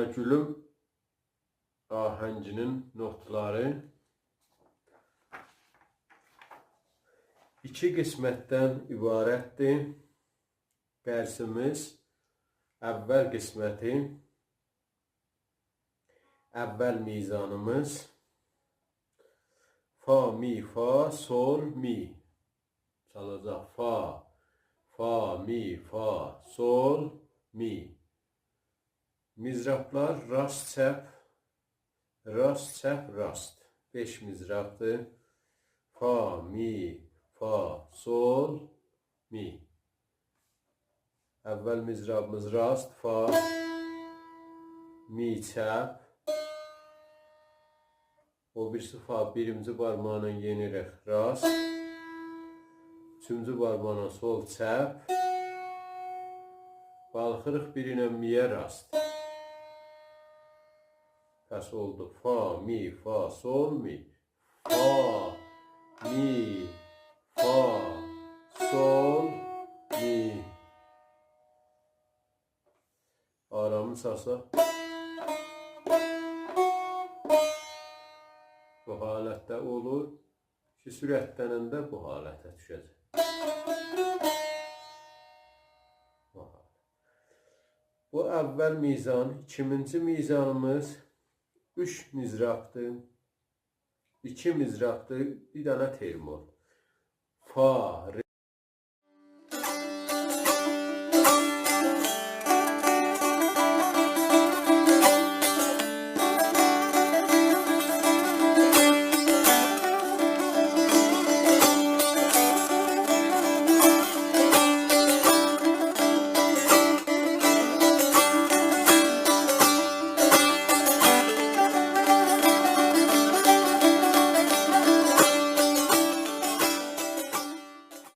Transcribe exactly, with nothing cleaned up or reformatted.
گولوم آهنگینین نوتلاری ایکی قسمتدن عبارتدیر درسیمیز. اول قسمتی، اول میزانیمیز فا، می، فا، سل، می. چالاجاق فا، فا، می، فا، سل، می. مضرابلار راست، چپ، راست، چپ، راست. بئش مضرابدیر. فا، می، فا، سل، می. اول مضرابیمیز راست، فا، می چپ. او بیریسی فا، بیرینجی بارماغینان یئنیریک، راست. اوچونجو بارماغینان سل، چپ. قالخیریق بیر ایله می‌یه، راست. پس اولدو فا، می، فا، سل، می. فا، می، فا، سل، می. آرامی چالساق، بو حالتده اولور کی، سرعتلننده بو حالته دوشه‌جک. بو حالت. بو اول میزان، ایکینجی میزانیمیز اوچ مضرابدیر، ایکی مضرابدیر، بیر دنه ترمول. فا، ر،